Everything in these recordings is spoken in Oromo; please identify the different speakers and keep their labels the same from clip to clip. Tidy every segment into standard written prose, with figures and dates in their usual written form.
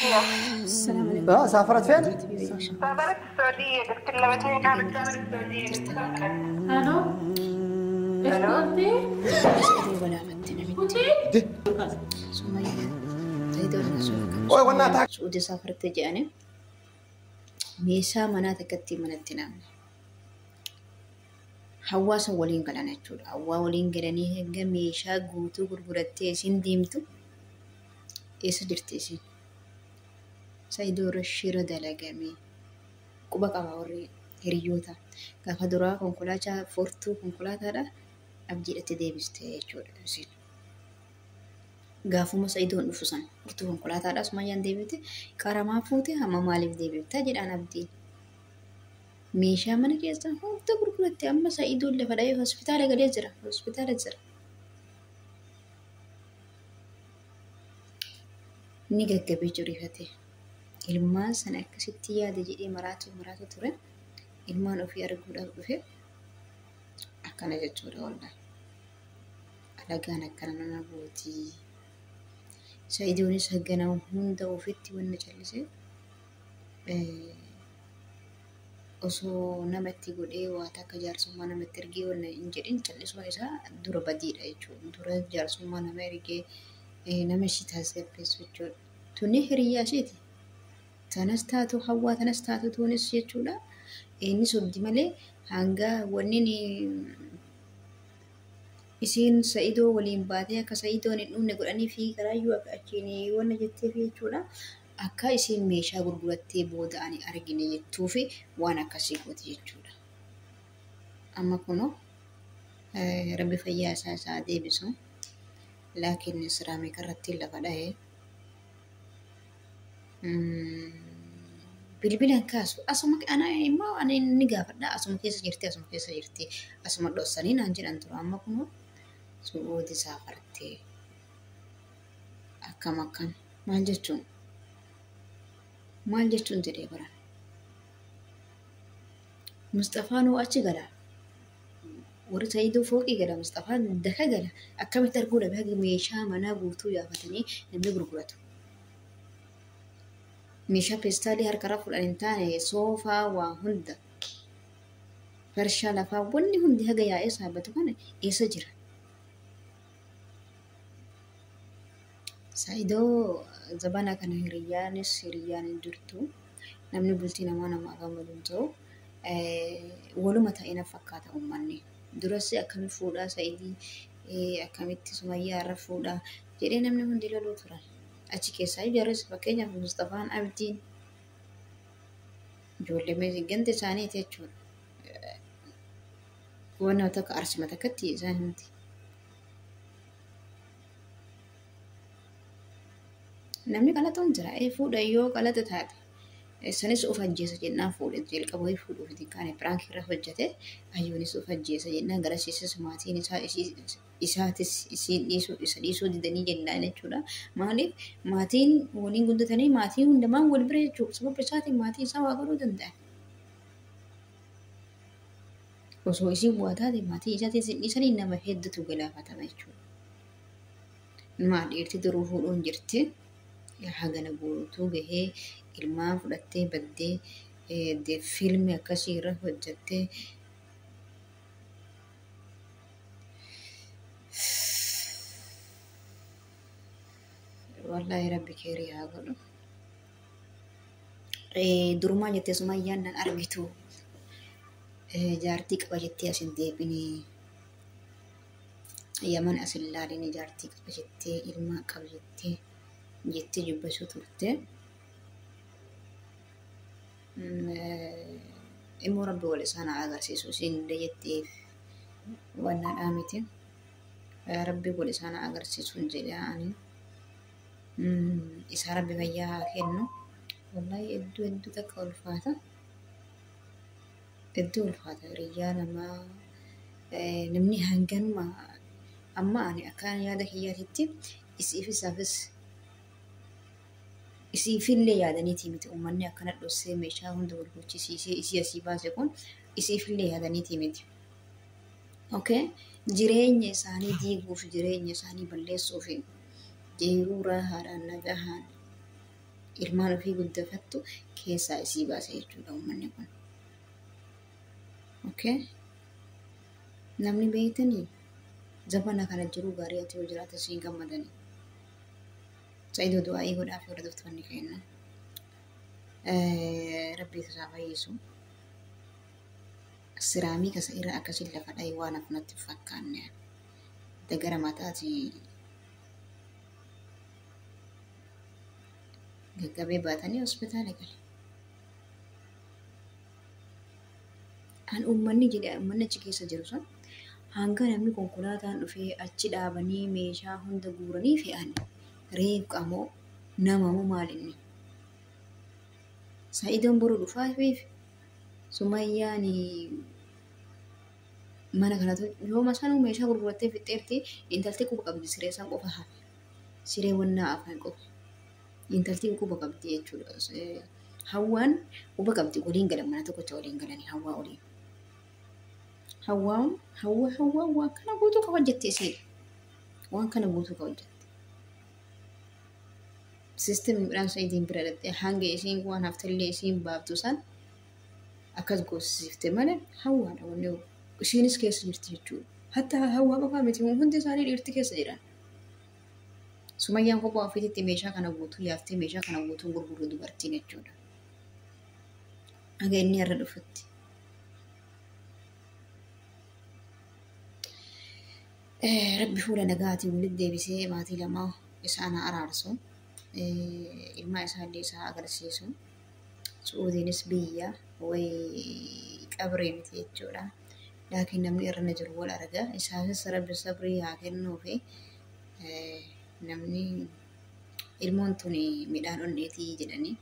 Speaker 1: السلام عليكم.
Speaker 2: اه سافرت فين؟
Speaker 3: سافرت السعودية، قلت كلمتني كانت تسافر السعودية، قلت سافرت.
Speaker 4: الو، ايش قلتي؟
Speaker 1: Namitti. Sumayyaa Sa'idoon
Speaker 2: Oy, wannaa taa.
Speaker 1: Suudii saafarte jedhanii meeshaa manaa takkatti manatti namni. Hawaasa waliin galan jechuudha. Hawaa waliin galanii hanga meeshaa guutuu gurgurattee isin deemtu eessa jirti isin? Sa'idoo irra shira dalagamee quba qaba warri hiriyoota. Gaafa duraa konkolaataa furtuu konkolaataadha abdiidhatti deebiste jechuudha isin. Gaafuma Sa'idoon dhufu san furtuu konkolaataadha Sumayyaan deebite qaramaa fuute hamma maaliif deebifta jedhaan abdiin. Meeshaa mana keessaa hunda gurguratte amma Sa'idoon lafa dha'ee hospitaala galee jira. Hospitaala jira. Inni gaggabee jiru. Ilmaan sana akkasitti yaada jedhee maraatu maraatu ture. Ilmaan ofii arguudhaaf dhufe akkana jechuudha wallaan. Alagaan akkana nama gootii. Sa'idoonis hagana hunda ofitti wanna callise osoo namatti godhee waa takka jaarsummaa namatti ergee wanna hin jedhin callisuun isaa dura badiidha jechuudha. Dura jaarsummaa nama ergee nama ishii tasgabbeessu jechuudha. Tuni hiriyyaa isheeti. Tanas taatu hawwaa tanas taatu tuunis jechuudha. Inni sobdi malee hanga wanni isiin Sa'idoo waliin baatee akka Sa'idoon hin dhumne godhanii fi karaayyuu akka achiin wanna jetteef jechuudha. Akka isiin meeshaa gurgurattee booda ani argine jettuufi waan akkasii gooti jechuudha. Amma kunoo rabbi fayyaa isaa isaa deebisu. Laakiin siraamika irratti lafa dha'ee bilbilaan kaasu asuma ana immoo ani ni gaafadha, asuma keessa jirti, asuma keessa jirti, asuma dhossanii naan jedhan tura. Amma kunoo su'ooti saafartee akkam akkam maal jechuun maal jechuun jedhee baran. Mustafaan hoo achi gala. Warri Sa'iidoo fooqii gala, Mustafaan daka gala. Akkamitti arguu dhabe haga meeshaa manaa guutuu yaafatanii namni gurguratu. Meeshaa peestaalii harkarraa fudhan hin taane, soofaa waa hunda. Farshaa lafaa wanni hundi haga yaa'ee saabbatu kana eessa jira? Saa'idoo zabana kana hiriyyaanis hiriyyaan hin jirtu. Namni bultii namaa namaa gammadu hin ta'u. Waluma ta'ee na fakkaata uummanni. Duras akkami fuudhaa Saa'idii, akkamitti Sumayyaa irra fuudhaa jedhee namni hundi loluu turan. Achi keessaa ijaarres fakkeenyaaf Mustafaan Abdiin ijoollee ganda isaaniiti jechuudha. Wanna takka arsima takkatti isaan himti. Namni qalatuun jira. Fuudha yoo qalata taate. Sanis of ajjeesa jennaan fuudhe jalqaba fuudhuuf xiqqaane piraankii irra hojjete. Ayyoonis of ajjeesa jennaan garasiisas maatiin isaa isaatis isiin dhiisuu isa dhiisuu didanii jennaan jechuudha. Maaliif maatiin waliin guddatanii maatiin hundumaan wal bira jechuudha. Sababa isaatiin maatiin isaa waa godhuu danda'a. Osoo isiin waa taate maatii isaatis hin dhiisanii nama hedduutu galaafatama jechuudha. Maal dhiirti duruu fuudhuun jirti. Hagana guutuu gahee ilmaan fudhattee baddee fiilmi akkasii irra hojjattee wallaahi rabbi keerii haa godhu. Durumaa jettee Sumayyaan nan argitu jaartii qaba jettee as hin deebinee Yaman as hin laaline jaartii qaba jettee ilmaan qaba jettee jubbachuu turte. Immoo rabbi wal isaan haa agarsiisu isiin illee jetteef wannaadhaa miti. Rabbi wal isaan haa agarsiisu jedha ani. Isaa rabbi fayyaa haa kennu. Wallaahi hedduu hedduu takka ulfaata. Hedduu ulfaata hiriyyaa namaa namni hanganuma amma ani akka yaada kiyyaatitti isiif isaafis isiifillee yaadaniitii miti uummanni akkana dhossee meeshaa hunda wal gochisiisee isii asii baase kun isiifillee yaadaniitii miti. Okay? Jireenya isaanii diiguuf jireenya isaanii balleessuuf jiruu raahaadhaan nagahaan Ilmaan ofii guddifattu keessaa isii baase jechuudha uummanni kun. Okay? Namni beektanii zabana kana jiru gaarii ati yoo jiraate siin gammadanii. Sa'idoo du'aa'ii godhaa fi hordoftoonni kenna. Rabbi isaa fayyisu. Siraamii kasa irra akkasiin lafa dha'e waan hafu natti hin fakkaanne. Dagara mataati gaggabee baatanii hospitaala gale. An uummanni jedhe uummanni achi keessa jiru sun hanga namni konkolaataan dhufee achi dhaabanii meeshaa hunda guuranii fe'an reefqa moo nama moo maal inni? Sa'idoon boru dhufaafiif Sumayyaan mana kanatu yooma sanuu meeshaa gurgurattee fixxeerti intalti quba qabdi siree isaan qofa hafe. Siree wannaa afaan qofa. Intalti quba qabdi jechuudha. Hawwaan quba qabdi waliin galan mana tokkocha waliin galanii hawwaa waliin. Hawwaan hawwa hawwaan waan kana guutuu ka hojjette isiidha. Waan kana guutuu ka hojjette. Sistemni midhaan sa'iitiin bira dhattee hanga isiin waan haftellee isiin baaftu san akkas goosifte malee hawwaadha wanni isiinis keessa jirti jechuudha. Hatta hawwaa qofaa miti hundi isaanii dhiirti keessa jiran. Sumayyaan kophaa ofiitti meeshaa kana guutuu yaaftee meeshaa kana guutuu gurguru dubartiin jechuudha. Haga inni irra dhufutti. Rabbi fuula nagaatiin walitti deebisee maatii lamaa isaan haa araarsu. Ilmaa isaallee isaa agarsiisu. Su'uudiinis biyya wayi qabree miti jechuudha. Laakiin namni irra na jiru wal arga. Isaafis rabbi sabrii haa kennuufi namni ilmoon tuni midhaan onneetii jedhanii.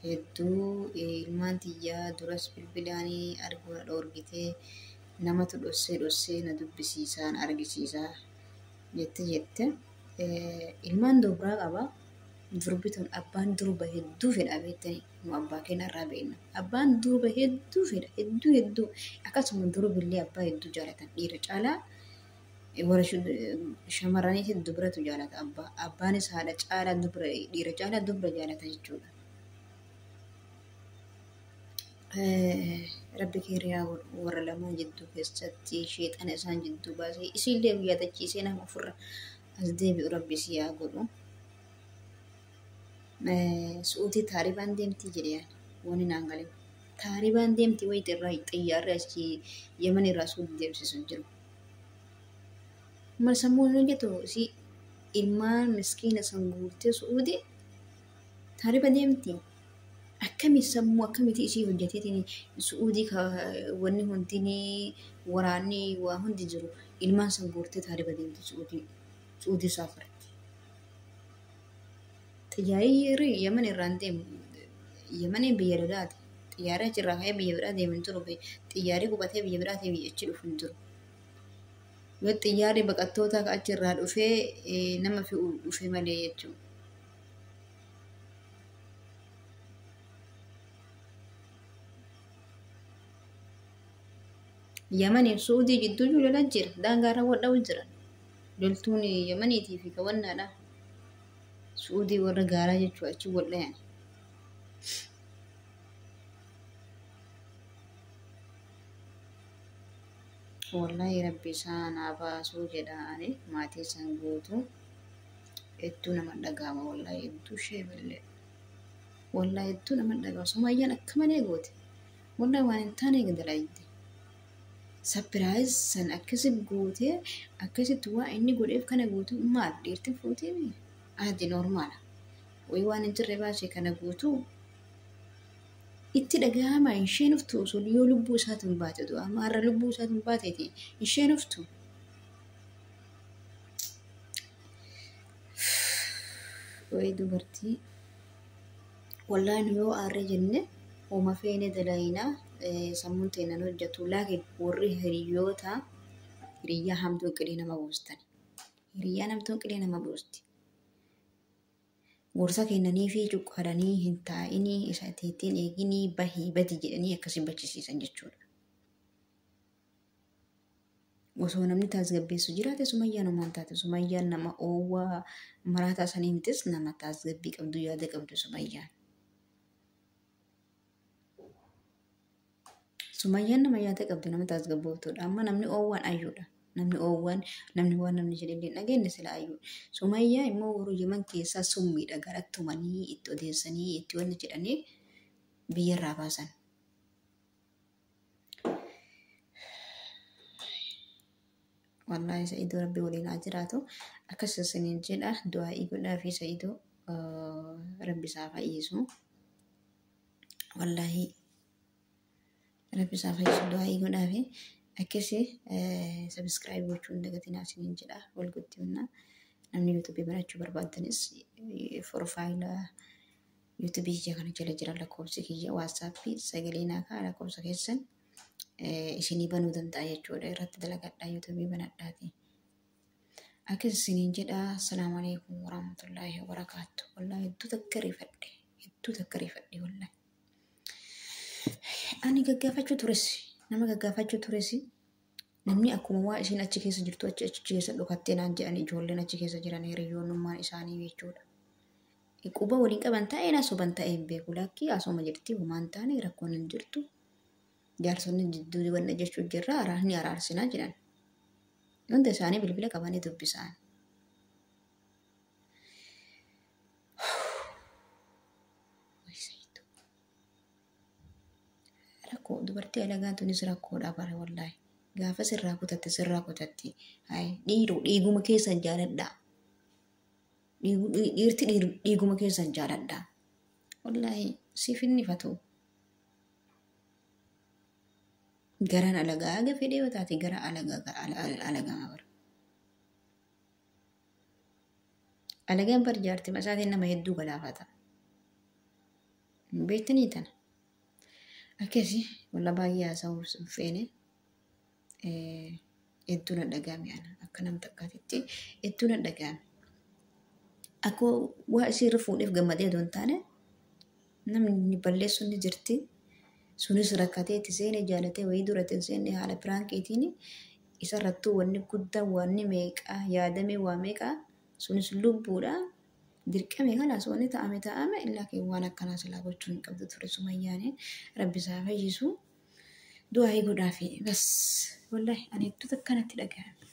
Speaker 1: Hedduu ilmaan tiyyaa duras bilbilaanii arguu na dhoorgitee namatu dhossee dhossee na dubbisiisaa na argisiisaa jette jette. Ilmaan durbaa qaba. Durbi tun abbaan durba hedduu fedha beektanii nu abbaa keenya irraa beekna. Abbaan durba hedduu fedha hedduu hedduu akkasuma durbillee abbaa hedduu jaalatan dhiira caalaa warra shamarraniitti dubratu jaalata abbaa. Abbaanis haadha caalaa dubra dhiira caalaa dubra jaalata jechuudha. Rabbi keeriyaa warra lamaan jidduu keessatti sheexana isaan jidduu baasee isiillee guyyaa tachiisee nama ofirra as deebi'u rabbi isii haa godhu. Su'uutii taaribaan deemtii jedhe yaani wanni naan galin. Taaribaan deemtii wayita irraa xiyyaarri achii Yemen irraa suuti deemsisu hin jiru. Mal sammuu hin hojjetu isii ilmaan miskiina san guurtee su'uutii taariba deemtii. Akkami sammuu akkamitti isii hojjeteetiin su'uudii wanni hundi waraanni waa hundi jiru ilmaan san guurtee taariba deemti su'uudii su'uudii saafaratti. Xiyyaarri Yemen irraan deemu Yemeniin biyya lolaati. Xiyyaarri achirraa ka'ee biyya biraa deemu hin jiru. Xiyyaarri qubatee biyya biraa deemu achi dhufu hin jiru. Yoo xiyyaarri baqattoota achirraa dhufee nama fe'u dhufe malee jechuudha. Yemeniif Suudii jidduu jiru lola jira. Daangaarra wal dha'u jira. Loltuun Yemeniitii fi kawannaadha. Suudii warra gaaraa jechuudha achi wal dhayan. Wallahi rabbi isaan haa baasuu jedha ani maatii isaan guutuu hedduu nama dhaga'ama wallahi hedduu sheebillee. Wallahi hedduu nama dhaga'ama Sumayyaan akka malee goote. Wallahi waan hin taane dalayte. Sapiraayiz san akkasi gootee akkasitti waa inni godheef kana guutuu maal dhiirti fuutee adi normaala. Wayii waan hin jirre baasee kana guutuu itti dhaga'ama isheen uftu osoo yoo lubbuu isaatiin baate du'a amma har'a lubbuu isaatiin baateeti isheen uftu. Wayii dubartii wallahi nu yoo aarree jenne hooma feene dalaayinaa sammuun teenan hojjetu laakiin warri hiriyoota hiriyyaa hamtuun qilee nama buustan. Hiriyyaan hamtuun qilee nama buusti. Gorsa kennanii fi cuqqaalanii hin taa'inii isa ittiin eeginii bahii badi jedhanii akkasii bachisiisan jechuudha. Osoo namni tasgabbeessu jiraate Sumayyaan homaan taate. Sumayyaan nama oowwaa maraataa sanii mitis, nama tasgabbii qabdu, yaada qabdu Sumayyaan. Sumayyaan nama yaada qabdu, nama tasgabbooftuudha. Amma namni oowwaan ayyuudha. Namni oowwaan, namni waan namni jedhe illee hin dhageenye sila ayyuudha. Sumayyaa immoo warra Yaman keessaa summiidha, garatti tumanii itti odeessanii itti wanni jedhanii biyyarraa baasan. Wallaahi Sa'idoo Rabbi waliin haa jiraatu. Akkas isiniin jedha, du'aa'ii godhaa fi Sa'idoo Rabbi isaa fayyisu. Wallaahi Rabbi isaa fayyisu, du'aa'ii godhaa fi akkasi subscribe gochuu hin dagatinaa isiniin jedha. Wal guddifna. Namni yuutuubii banachuu barbaadanis profaayila yuutuubii kiyya kana jala jira lakkoofsi kiyya waatsaappii, sagalee naa ka'a, lakkoofsa keessan isinii banuu danda'a jechuudha. Irratti dalagadhaa, yuutuubii banadhaati. Akkas isiniin jedha. Assalaamu alaikum warahmatullaahi wabarakaatu. Wallaahi hedduu takka rifadhe. Hedduu takka rifadhe wallaahi. Ani gaggaafachuu tures. Nama gaggaafachuu tures. Namni akkuma waa isiin achi keessa jirtu achi keessa dhokattee naan jedhan, ijoolleen achi keessa jiran hiriyoonnummaan isaanii jechuudha. Quba waliin qaban ta'ee na soban ta'ee hin beeku, lakkii asuma jirti, homaan taane, rakkoon hin jirtu. Jaarsonni jidduu wanna jechuu jirra, ni araarsinaa jedhan. Hunda isaanii bilbila qabanii dubbisaan. Rakkoo dubartii alagaa tunis rakkoodha bara wallaahi. Gaafa sirraa kutatte sirraa kutatti. Dhiiruu dhiiguma keessan jaaladhaa. Dhiirti dhiiguma keessan jaaladhaa. Wallaahi siif inni fatu. Garaan alagaa haga fedhee yoo taate gara alagaa alagaa bara. Alagaan bar jaartii masaatiin nama hedduu galaafata. Beektanii tana. Akkasi walla baay'ee haasa'uuf hin feene, hedduu na dhaga'ame, ana akka nam takkaatitti hedduu na dhaga'ame. Akka waa isii irra fuudheef gammadee otoo hin taane, namni balleessuun ni jirti. Sunis rakkatee itti seene, jaalatee wayii dura itti seenne, haala piraankiitiin isarrattuu wanni guddaan wanni meeqaa yaadamee waa meeqaa sunis lubbuudha. Dirqame kalaas wanni ta'ame ta'ame, laakiin waan akkanaa silaa gochuu hin qabdu ture Sumayyaani. Rabbi isaa fayyisu. Du'aa godhaafi bas, wallaahi ani hedduu takkanatti dhaga'ame.